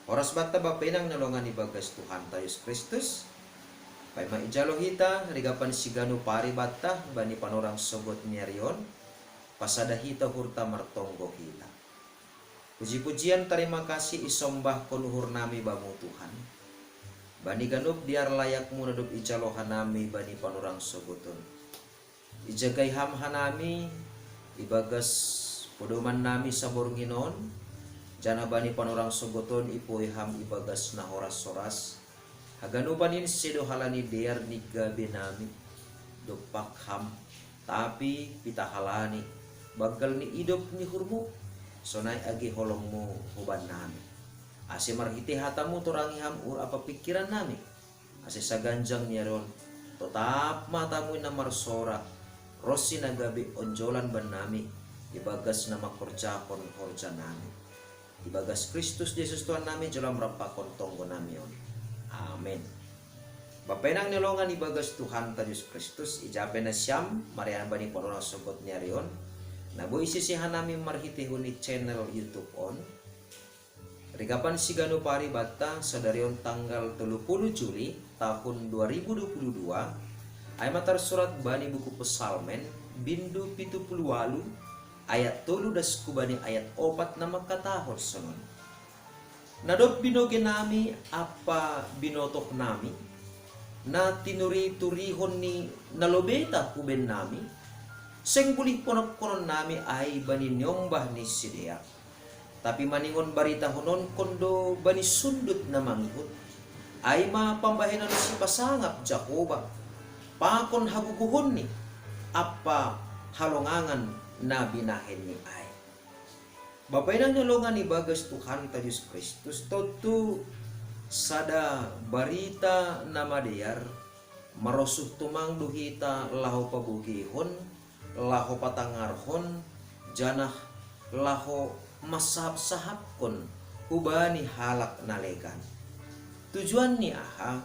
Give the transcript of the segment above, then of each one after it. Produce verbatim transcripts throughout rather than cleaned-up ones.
Horas banta bapenang ni longan ibagas Tuhanta Jesus Kristus. Paima ijalo hita rigapan siganu pari banta bani panorang sogot ni ari on, pasada hita uhurta martonggo hita. Puji-pujian tarima kasih isombahkon uhur nami bamu Tuhan, bani ganup diar layakmu na dob ijalo hanami bani panorang sogot on. Ijagai ham hanami ibagas podoman nami saborngin on, janah bani panorang sogot on ipoi ham ibagas na horas-horas. Haganupan in sedo halani dear ni gabe nami dompak ham, tapi pitah halani banggal ni idop ni uhurmu, sonai age holongmu huban nami. Ase marhitei hatamu torangi ham uhur ampa pingkiran nami, ase saganjang ni ari on totap ma hatamu in na marsora ronsi na gabe onjolan bannami ibagas na mangkorjahon horja nami. Ibagas Kristus Jesus Tuhan nami, jalo am rap pakon tonggo nami on. Amen. Bapenang ni longan ibagas Tuhanta Jesus Kristus, ija pe nasiam marianan bani panorang sogot ni ari on, na boi isese hanami marhiteihon ni channel YouTube on. Rigapan siganu pari banta sadari on tanggal tolu puluh Juli tahun dua ribu dua puluh dua, ai ma tarsurat bani buku Psalmen, bindu pitu puluh ualu, ayat tolu das hubani ayat opat na mangkatahon sonon: Na dob binogei nami ampa binotoh nami, na tinuri-turihon ni na lobei-Ta huben nami, seng bulih ponopkonon nami ai bani niombah ni sidea. Tapi maningon baritahononkon do bani sundut na mangihut, ai ma pambahenon sipasangap Jahowa, pakon hagogohonNi ampa halongangan na binahenNi ai. Bapenang ni longan ibagas Tuhanta Jesus Kristus, tontu sada barita na madear marosuh tumang do hita laho pabogeihon, laho patangarhon, janah laho mansahap-sahapkon hubani halak na legan. Tujuanni aha?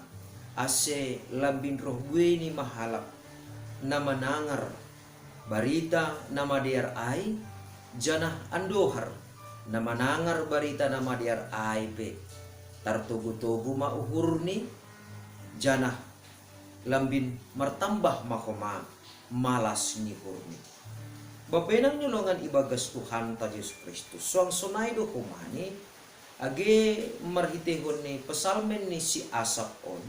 Ase lambin roh buei ni ma halak na manangar barita na madear ai, janah andohar na manangar barita na madear ai pe tartogu-togu ma uhurni, janah lambin martambah ma homa malas ni uhurni. Bapenang ni longan ibagas Tuhanta Jesus Kristus, suang sonai do homa ni, age marhiteihon ni Psalmen ni si Asap on,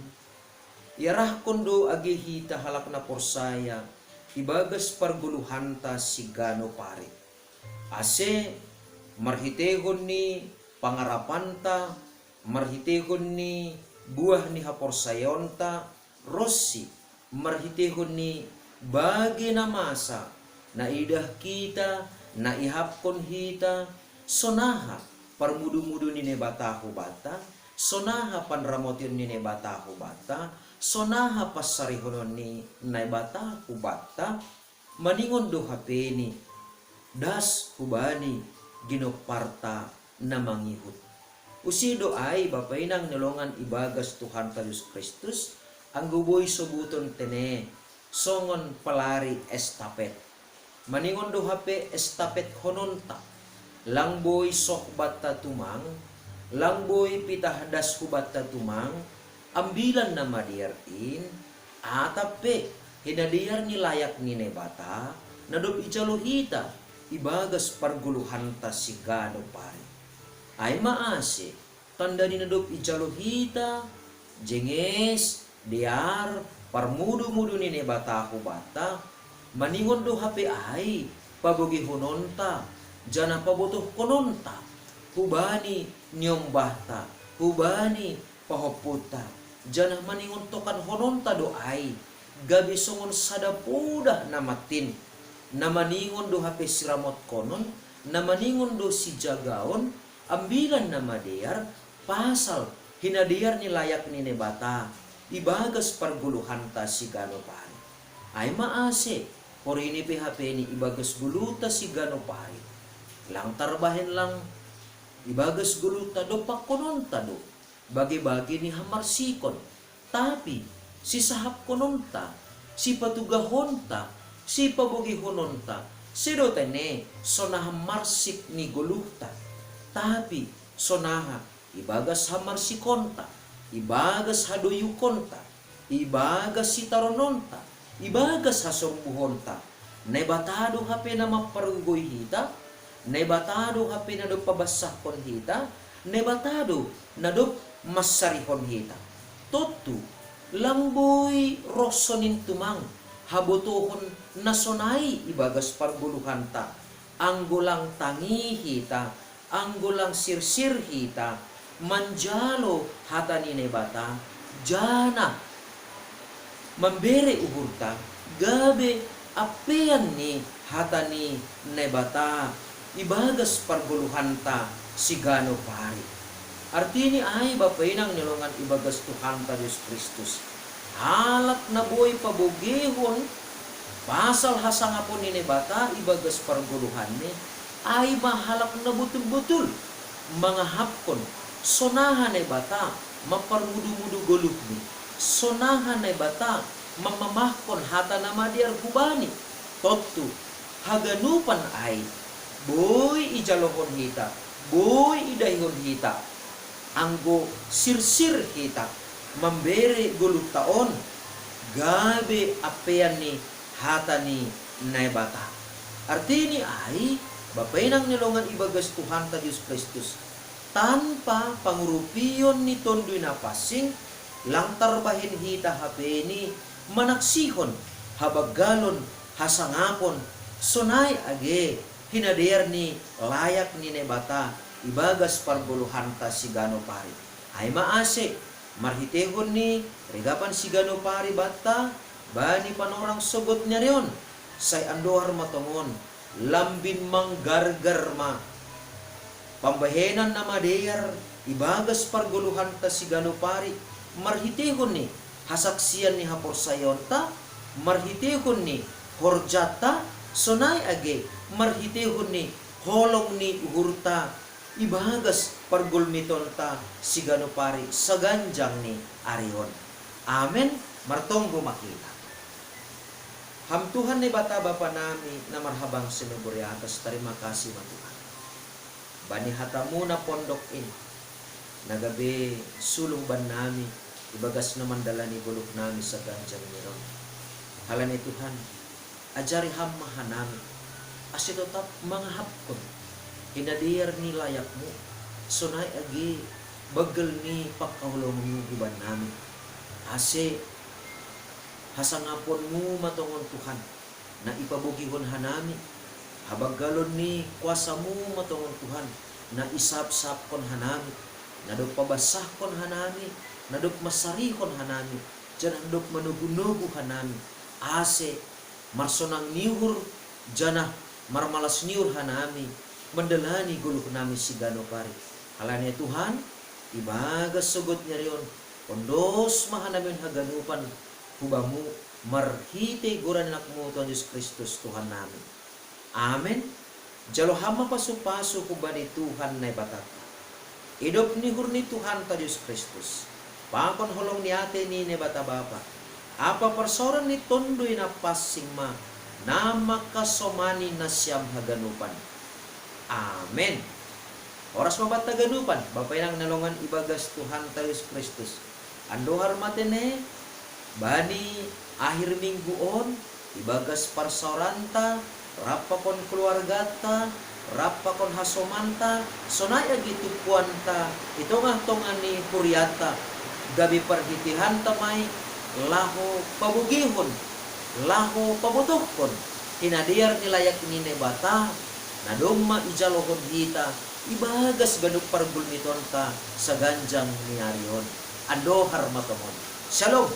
iarahkon do age hita halak na porsaya ibagas pargoluhanta sigano pari. Ase marhiteihon ni pangarapanta, marhiteihon ni buah ni haporsayaonta, ronsi marhiteihon ni bage na masa na idah hita, na ihapkon hita, sonaha parmudu-mudu ni Naibata hubanta, sonaha panramotion ni Naibata hubanta, sonaha pansarihonon ni Naibata hubanta, maningon do hapeni das hubani ginomparta na mangihut. Use do ai bapenang ni longan ibagas Tuhanta Jesus Kristus, anggo boi sobuton tene songon pelari estafet. Maningon do hape estafethononta, lang boi soh banta tumang, lang boi pitah das hubanta tumang, ambilan na madear in, atap pe hinadear ni layak ni Naibata, na dob ijalo hita ibagas pargoluhanta sigano pari. Ai ma ase tanda ni na dob ijalo hita, jenges, dear, parmudu-mudu ni Naibata hubanta, maningon do hape ai pabogeihononta, janah pabotohkononta hubani niombahta, hubani pahompunta, janah maningon tokanhononta do ai, gabe songon sada podah na mattin, na maningon do hape siramotkonon, na maningon do sijagaon, ambilan na madear, pasal hinadear ni layak ni Naibata ibagas pargoluhanta sigano pari. Ai ma ase, porini pe hapeni ibagas goluhta sigano pari. Lang tarbahen lang ibagas goluhta dompakkononta do bage-bage ni hamarsikon, tapi sisahapkononta, sipatugahonta, sipabogeihononta, sedo tene sonaha marsik ni goluhta, tapi sonaha ibagas hamarsikonta, ibagas hadoyukonta, ibagas sitarononta, ibagas hasombuhonta. Naibata do hape na mampargogoy hita, Naibata do hape na dob pabassahkon hita, Naibata do na dob mansarihon hita. Tontu, lang boi roh sonin tumang habotohon na sonai ibagas pargoluhanta, anggo lang tangi hita, anggo lang sirsir hita, manjalo hata ni Naibata, janah mambere uhurta gabe ampean ni hata ni Naibata ibagas pargoluhanta siganup ari. Artini ai, bapa inang ni longan ibagas Tuhanta Jesus Kristus, halak na boi pabogehon pasal hasangapon ni Naibata ibagas pargoluhanni, ai ma halak na botul-botul mangahapkon sonaha Naibata mamparmudu-mudu goluhni, sonaha Naibata mamamahkon hata na madear hu Bani. Tontu, haganupan ai boi ijalohon hita, boi idaihon hita, anggo sirsir hita mambere goluhta on gabe ampean ni hata ni Naibata. Artini ai, bapa inang ni longan ibagas Tuhanta Jesus Kristus, tanpa pangurupion ni Tonduy Napansing, lang tarbahen hita hape ni manaksihon habanggalon, hasangapon, sonai age hinadear ni layak ni Naibata ibagas pargoluhanta siganup ari. Ai ma ase, marhiteihon ni rigapan siganup ari banta bani panorang sogot ni ari on, sai andohar ma tongon, lambin manggargar ma pambahenan na madear ibagas pargoluhanta siganup ari, marhiteihon ni hasaksian ni haporsayaonta, marhiteihon ni horjanta, sonai age marhiteihon ni holong ni uhurta ibagas pargulmitonta siganup ari saganjang ni ari on. Amen. Martonggo ma hita. Ham Tuhan Naibata Bapa nami na marhabangsa i nagori atas, tarima kasih ma Tuhan bani hata-Mu na pondok in, na gabe suluh bannami ibagas na mandalani goluhnami saganjang ni ari on. Halani Tuhan, ajari Ham ma hanami, ase totap mangahapkon hinadear ni layak-Mu, sonai age banggal ni pangkaholongan-Mu hu bannami, ase hasangapon-Mu ma tongon Tuhan na ipabogihon hanami, habanggalon ni kuasa-Mu ma tongon Tuhan na isapsaphon hanami, na dob pabassahkon hanami, na dob mansarihon hanami, janah na dob manogu-nogu hanami, ase marsonang ni uhur janah marmalas ni uhur hanami mandalani goluhnami siganup ari. Halani Tuhan, ibagas sogot ni ari on, ondos ma hanami on haganupan hu Bamu, marhitei goran ni Anak-Mu Tuhan Jesus Kristus Tuhannami. Amen. Jalo Ham ma pasu-pasu humbani Tuhan Naibatanta. Idop ni uhur ni Tuhanta Jesus Kristus, pakon holong ni atei ni Naibata Bapa, ampa parsaoran ni Tonduy Napansing ma na mangkasomani nasiam haganupan. Amen. Horas ma banta haganupan, bapa inang na longan ibagas Tuhanta Jesus Kristus. Andohar ma tene bani akhir minggu on, ibagas parsaoranta, rap pakon keluarganta, rap pakon hasomanta, sonai age tumpuanta i tongah-tongah ni hurianta, gabe parhiteihonta ma i laho pabogihon, laho pabotohkon hinadear ni layak ni Naibata, na domma ijalohon hita ibagas ganup pargulmitonta saganjang ni ari on. Andohar ma tongon. Shalom.